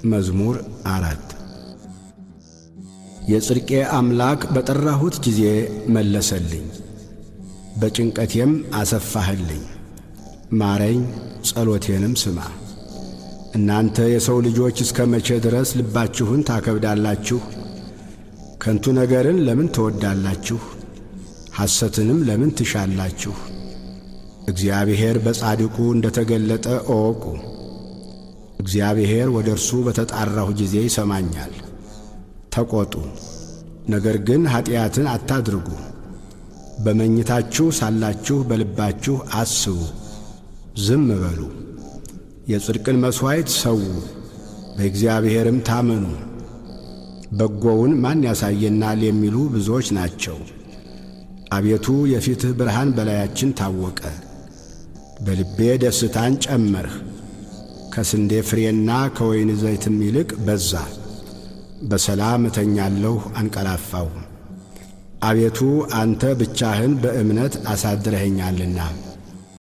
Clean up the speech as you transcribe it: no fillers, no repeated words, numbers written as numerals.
መዝሙር 4። የጽድቄ አምላክ በጠራሁት ጊዜ መለሰልኝ፣ በጭንቀቴም አሰፋህልኝ። ማረኝ፣ ጸሎቴንም ስማ። እናንተ የሰው ልጆች እስከ መቼ ድረስ ልባችሁን ታከብዳላችሁ? ከንቱ ነገርን ለምን ትወዳላችሁ? ሐሰትንም ለምን ትሻላችሁ? እግዚአብሔር በጻድቁ እንደ ተገለጠ እወቁ። እግዚአብሔር ወደ እርሱ በተጣራሁ ጊዜ ይሰማኛል። ተቈጡ፣ ነገር ግን ኀጢአትን አታድርጉ። በመኝታችሁ ሳላችሁ በልባችሁ አስቡ፣ ዝም በሉ። የጽድቅን መሥዋዕት ሰዉ፣ በእግዚአብሔርም ታመኑ። በጎውን ማን ያሳየናል የሚሉ ብዙዎች ናቸው። አቤቱ፣ የፊትህ ብርሃን በላያችን ታወቀ። በልቤ ደስታን ጨመርህ፣ ከስንዴ ፍሬና ከወይን ዘይትም ይልቅ በዛ። በሰላም እተኛለሁ አንቀላፋሁ። አቤቱ፣ አንተ ብቻህን በእምነት አሳድረኸኛልና።